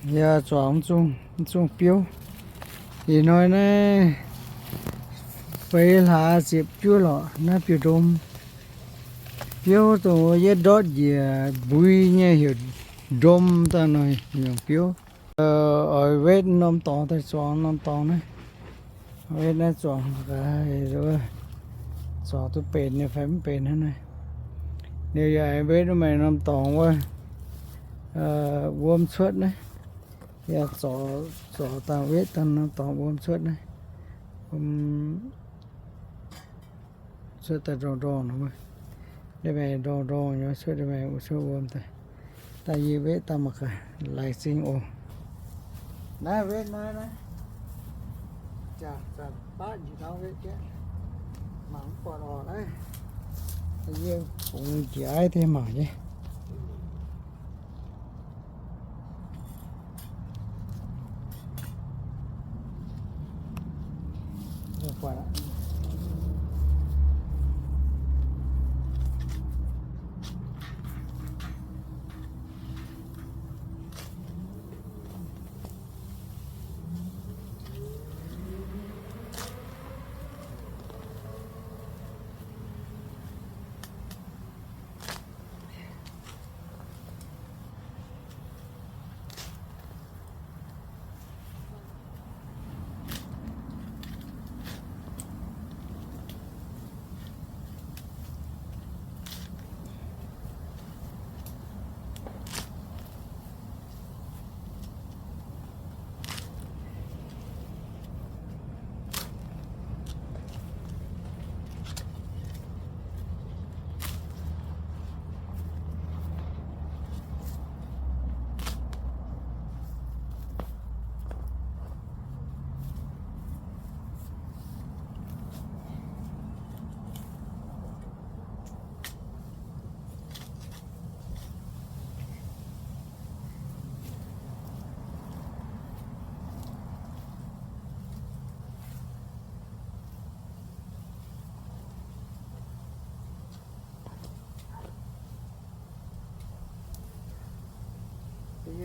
Yaac zuangx mv zungh biouv. Ih hnoi naaiv feix hlaax ziepc juov lorqc, naaiv biouv-ndom. Biouv dongh yietv ndortv njiec mbui nyei heuc ndom daaih nor, nyungc biouv. Oix wetv norm dorngx daaih zuangx norm dorngx naaiv. Wetv naaiv zuangx, zuangx duqv benx nyei fai mv benx hnangv naaiv. Liuz yaac wetv wuov maaih norm dorngx wuov, wuom cuotv naaiv. Yaac zorc, zorc dangh wetv dangh norm dorngx wuom cuotv naaiv. Cuotv daaih ndorngx ndorngx nor, nda'maengx ndorngx ndorngx nyei cuotv, nda'maengx cuotv wuom daaih. Daaih yie wetv daaih mangc gaax, laengz zingh oc. Naaiv wetv naaiv naaiv, zanc baav njiec ndau wetv jienv, mangc mv buatc orqc naaiv. Yie bungx njiec aiv deix mangc nyei.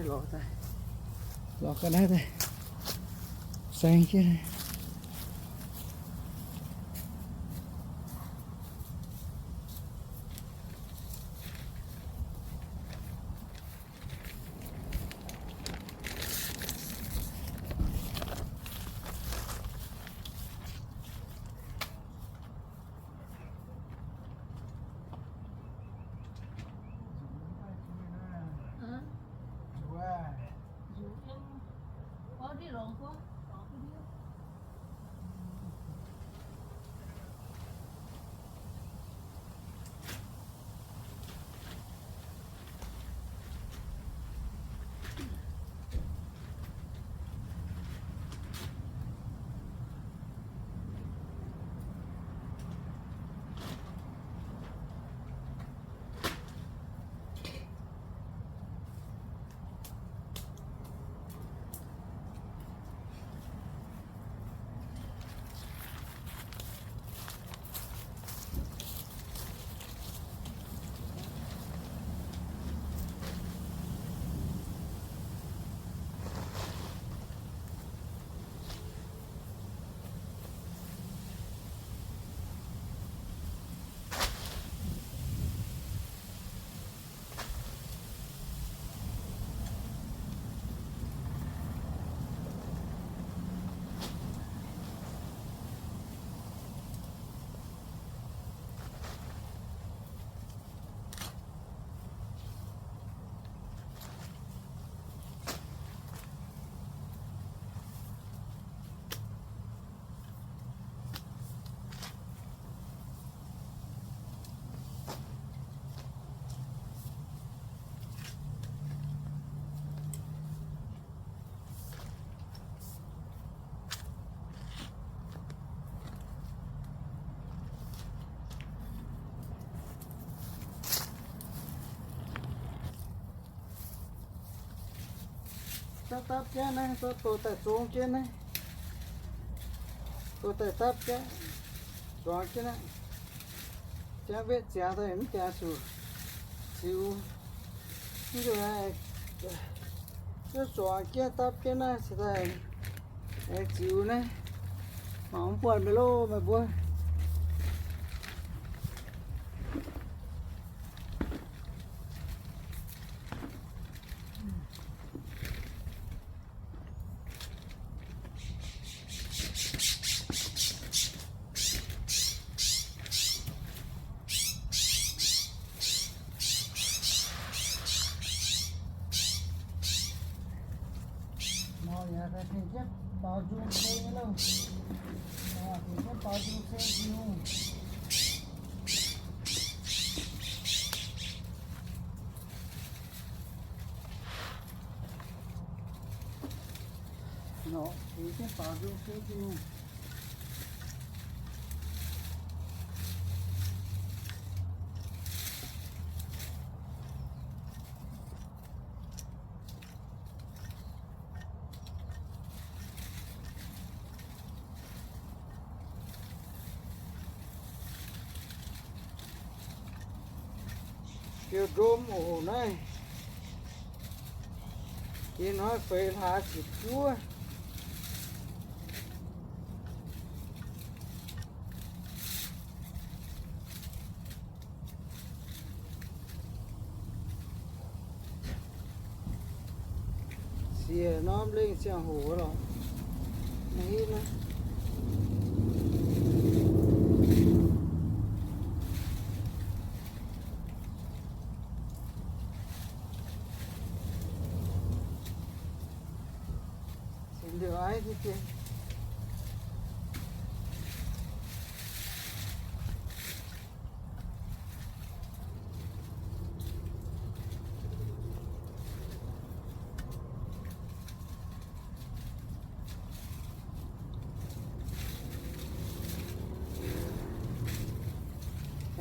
Lorz daaih, lorz ga'naaiv daaih, saeng jienv. Dapv dapv jaav naaiv, doqc daaih zong jienv naaiv, doqc daaih dapv jaav, zuangx jienv naaiv, jaav wetv ziangx daaih mv jaax zuqc ziux, mv zuqc naaiv, Zuangx jienv dapv jienv naaiv cingx daaih aengx ziux naaiv. Mangc mv buatc meih loh meih mbuo. Mor yaac daaih tengx jienv baaux nzung ceng nyei loh. Mor tengx jienv baaux nzung ceng Tin-Hungh. Nor tengx jienv baaux nzung ceng Tin-Hungh. Ziouc ndom oc naaiv. Jiex hnoi feix hlaax ziepc juov. Siex norm lengh ziangh hoc lorqc. Naaiv hitv naaiv. Cingx liouc aiv duqv dien.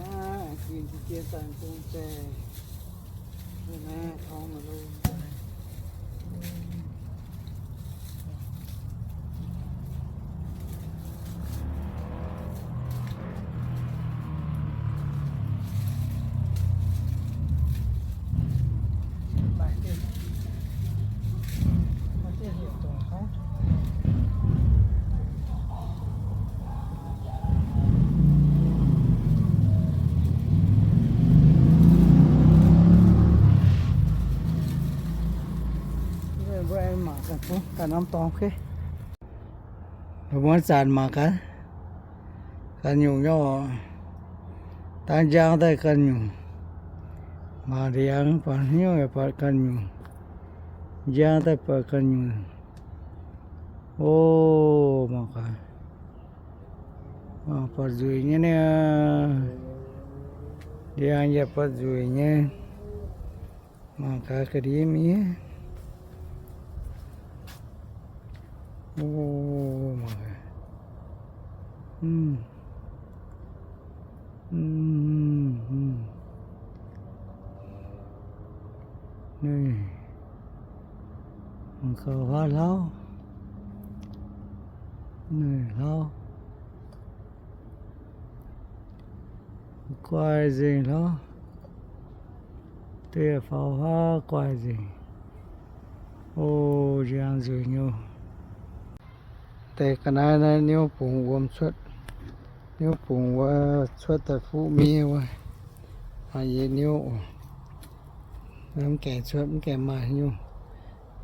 Aav, aengx guinh jiex daaih dong zaeh. Naaiv torngv lo. Mbuo aengx mangc gaax norm dorngx, okay. Mbuo zanc mangc gaax, ganh nyungc nyei oc. Dangh njang daaih ganh nyungc. Mangc ndiangx buatc hnyouv yaac buatc ganh nyungc. Njang daaih buatc ganh nyungc. O, mangc gaax. Buatc nzueic nyei niaa. Ndiangx yaac buatc nzueic nyei. Mangc gaax ga'ndiev miev. O, mangc gaax. Ninh, mangc gaax huaav hlauv. Ninh hlauv. Guai nzengc hlauv. Deix faaux huaav guai nzengc. O, njang nzueic nyei. Deix ga'naaiv naaiv niouv bungx wuom cuotv. Niouv bungx wuov cuotv daaih fuqv miev wuov. Maaih yietc niouv oc. Mv gaengh cuotv, mv gaengh maaih nyungc.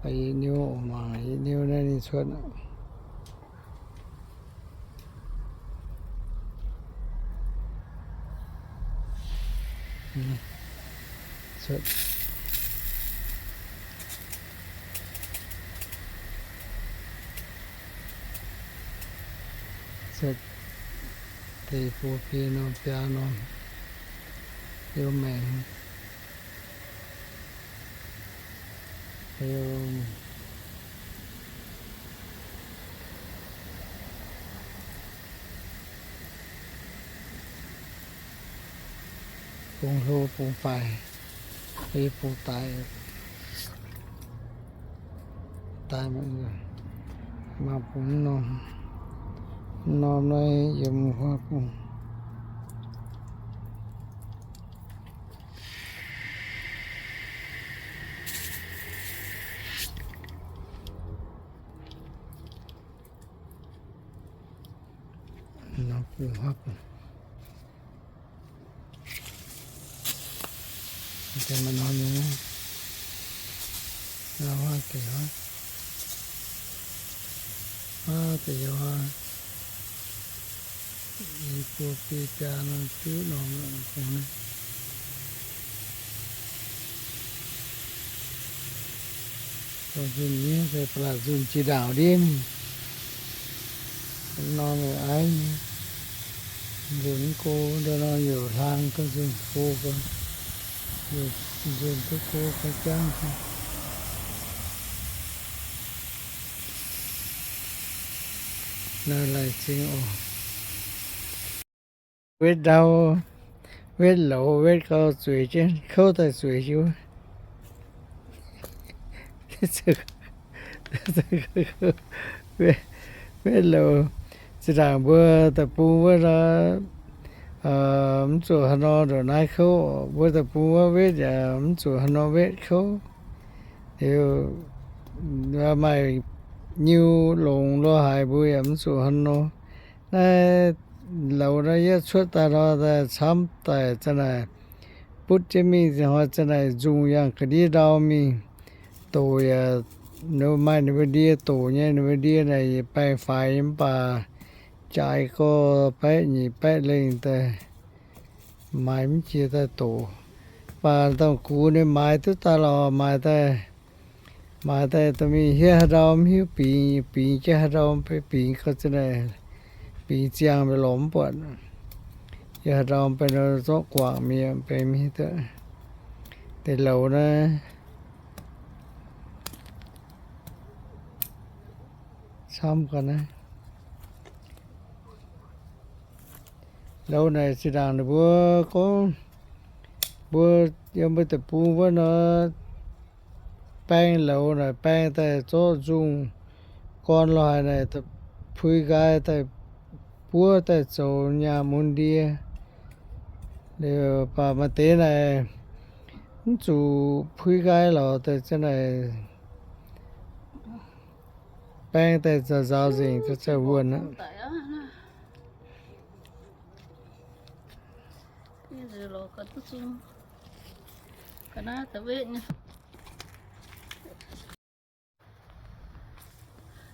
Maaih yietc niouv oc, maaih yietc niouv naaiv ninh cuotv. Cuotv, cuotv deix buo biei norm biaa norm, liuz maengx, liuz bungx hlo bungx faix, bungx daaih, daaih mangc, mangc bungx norm, norm naaiv yiem huaav bung. Hopv. Deix maaih norm nyei, norm huaav deix huaav, huaav deix huaav, yie buo biei biaa norm juv norm bung naaiv. Dongh nzunc nyei se ba'laqc nzunc jiex ndaangc ndiev mingh. Norm aiv nyei, nzunc mv go, ndau nor youc hlang gau, nzunc go gau, youc nzunc duqv go gau jangv. Naaiv laengz zingh oc. Wetv ndau, wetv louz, wetv gau zueiz jienv, kouv daaih zueiz jienv. Wetv louz, zinh ndaangc mbuo deic-bung wuov nor, mv zuqc haaix nor ndongc naaiv kouv. Mbuo deic-bung wuov wetv yaac mv zuqc haaix nor wetv kouv. Liuz maaih nyiu longx lo haaix mbuo yaac mv zuqc haaix nor. Naaiv louz naaiv yie cuotv daaih nor, daaih camv daaih za'naaic butv jienv mingh, hnoi za'naaic nzungh yangh ga'ndiev ndau mingh. Doqc yaac maaih ninh mbuo ndie doqc nyei, ninh mbuo ndie naaic baengh faix nyei mv baac jaaix gorx baeqv nyic baeqv lengh daaih, maaiz mv jiex daaih doqc. Mv baac dongh gux ninh maaiz duqv daaih lorqc, maaiz daaih, maaiz daaih dorh mingh hietv haaix ndau mv hiuv bingx, bingx jienv haaix ndau, bingx gau za'naaic, bingx ziangh mingh lorz mv buatc. Hietv haaix ndau benx nor zorqv guangc mingh, benx mingh duqv. Deix louz naaiv camv ga'naaiv. Louz naaic zinh ndaangc ninh mbuo gorngv, mbuo yiem mbuo deic-bung wuov nor, baeng louz naaic baeng daaih zorqv nzungh gorn lo haaix naaic, puix nqaai daaih buov daaih zoux nyaah mun ndie. Liuz baac maaih deix naaic mv zuqc puix nqaai lorqc, daaih za'naaic baeng daaih nzaaux nzengc, daaih wuonh aqv.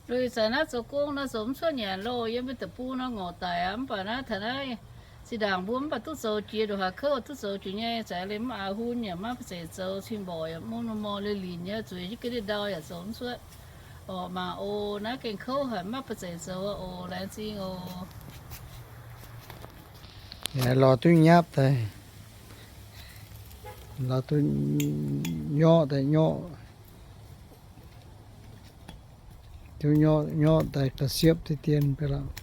Lui zanc naaiv zoux gong nor zoux mv cuotv nyanc loh, yiem mbuo deic-bung nor ngorc daic aqv. Mv baac naaiv taux naaiv zinh ndaangc mbuo mv baac duqv zoux jiex, ndongc haaix kouv duqv zoux jiex nyei. Zanc liemh mv aax hun yaac maiv ba'zeic zoux, cing mborqc yaac mv mun mor leiz linc nyei, zueiz jienv ga'ndiev ndau yaac zoux mv cuotv. Orqc, mangc oc, naaiv gengh kouv haic, maiv ba'zeic zoux oc. Laengz zingh oc. Lorz duqv nyapv daaih, lorz duqv nyorqv daaih nyorqv, duqv nyorqv nyorqv daaih ga'siepv diqv dien beiv lorqc.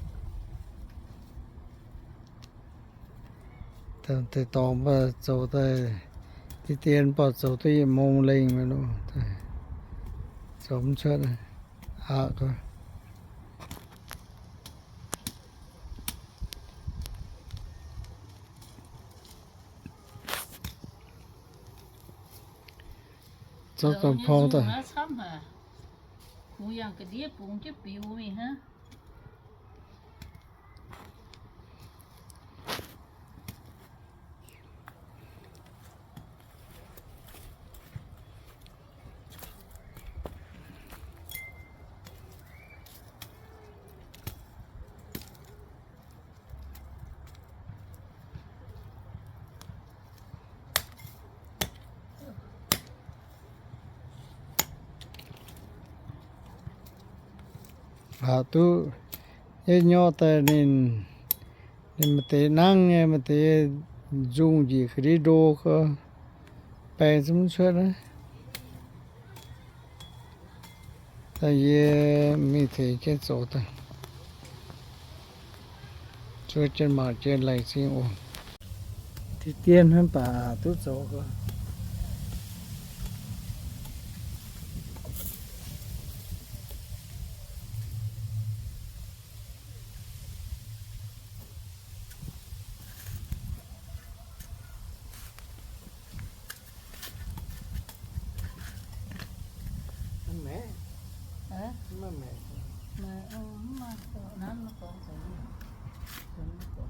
Deix dorngx mv baac zoux daaih diqv dien, mv baac zoux duqv yietc mong lengh mingh loh, zoux mv cuotv aqv. Zoux zoux pong daaih. Kungx yangh ga'ndiev bungx jienv biux mingh hnangv. Aqc duqv yietv nyorqv daaih ninh, ninh maaih deix nangv nyei, maaih deix nzungh njiec ga'ndiev ndo gau, baeng zungv cuotv naaiv. Daaih yie mingh tengx jienv zoux daaih. Zuov jienv mangc jienv laengz zingh oc. Diqv dien hnangv baac duqv zoux gau. Mv maaih maengc. Mv maaih maengc. Mv maaih, mv maaih, nanv mv gorngv zoux.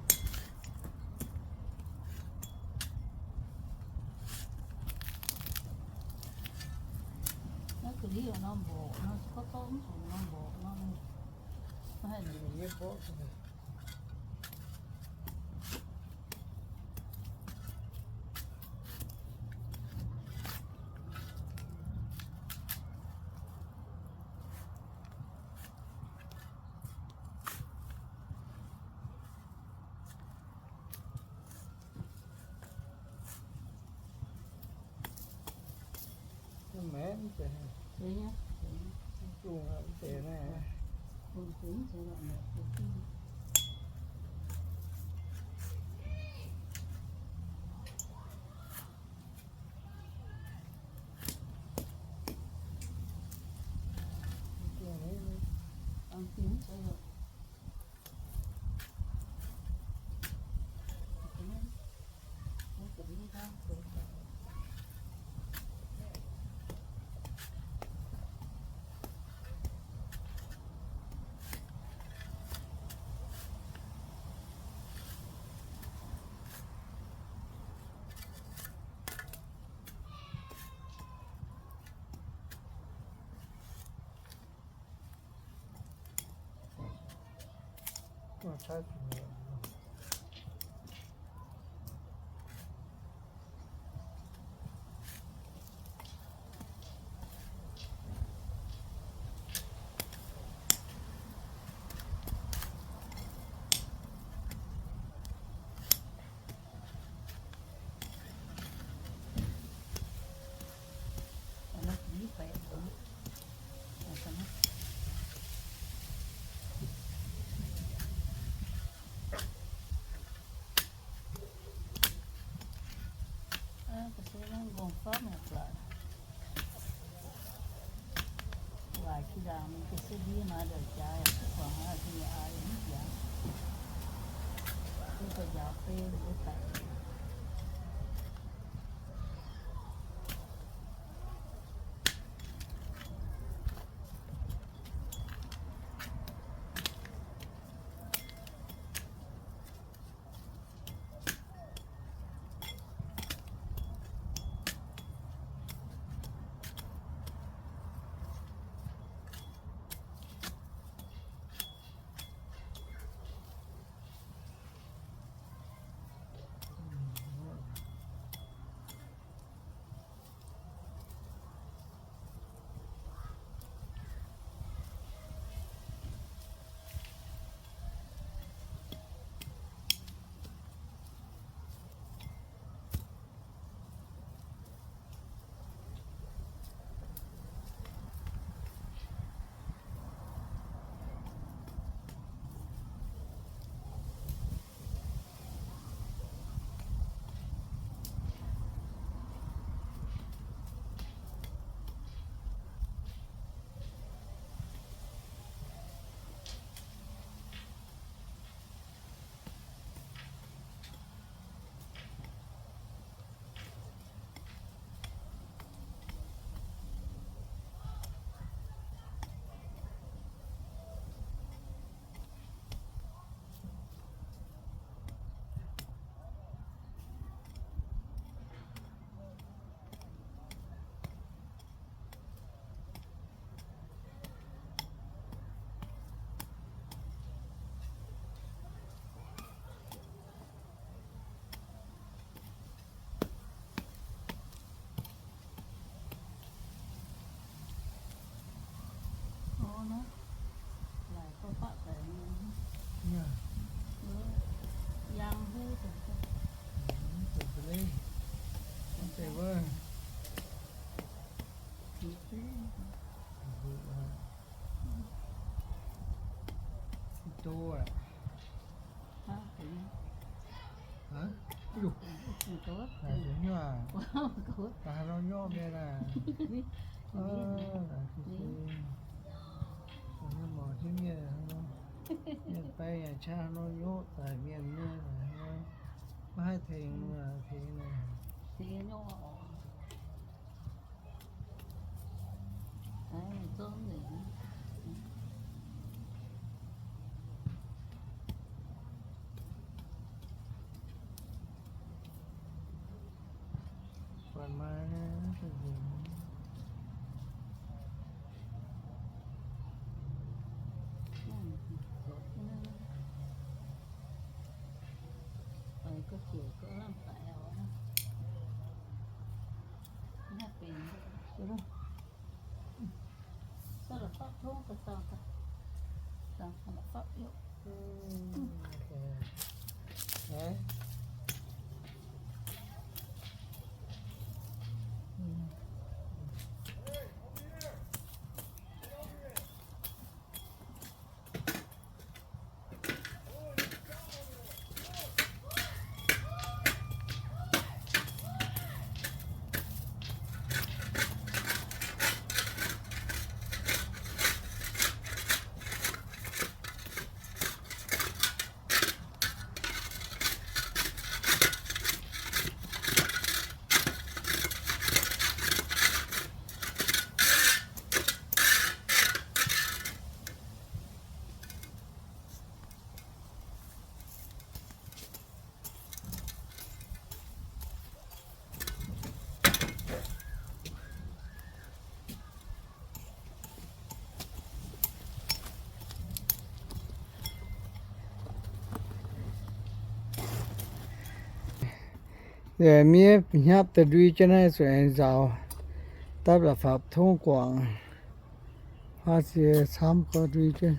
Liuz norm mborqc nor, se gorngv gorngv mv zuqc norm mborqc nor, mv haih liuz. Mienh baeng yaac qaqv nor nyuoqv daaih mienh nyei, maiv haih tengx, tengx. Buatc maaih, mv zeiz nzengc. Miev hnyapv daaih ndui jienv naaiv zuqc aengx nzaaux, dapv la'fapc tongv guangc, haav sie camv gorx ndui jienv.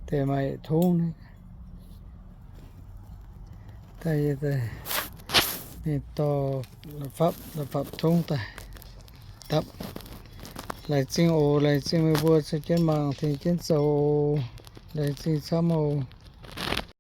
Deix maaih tongv naaiv, daaih, ninh dorh la'fapc, la'fapc tongv daaih dapv. Laengz zingh oc, laengz zingh meih mbuo caux jienv mangc, tengx jienv zoux oc. Laengz zingh camv oc.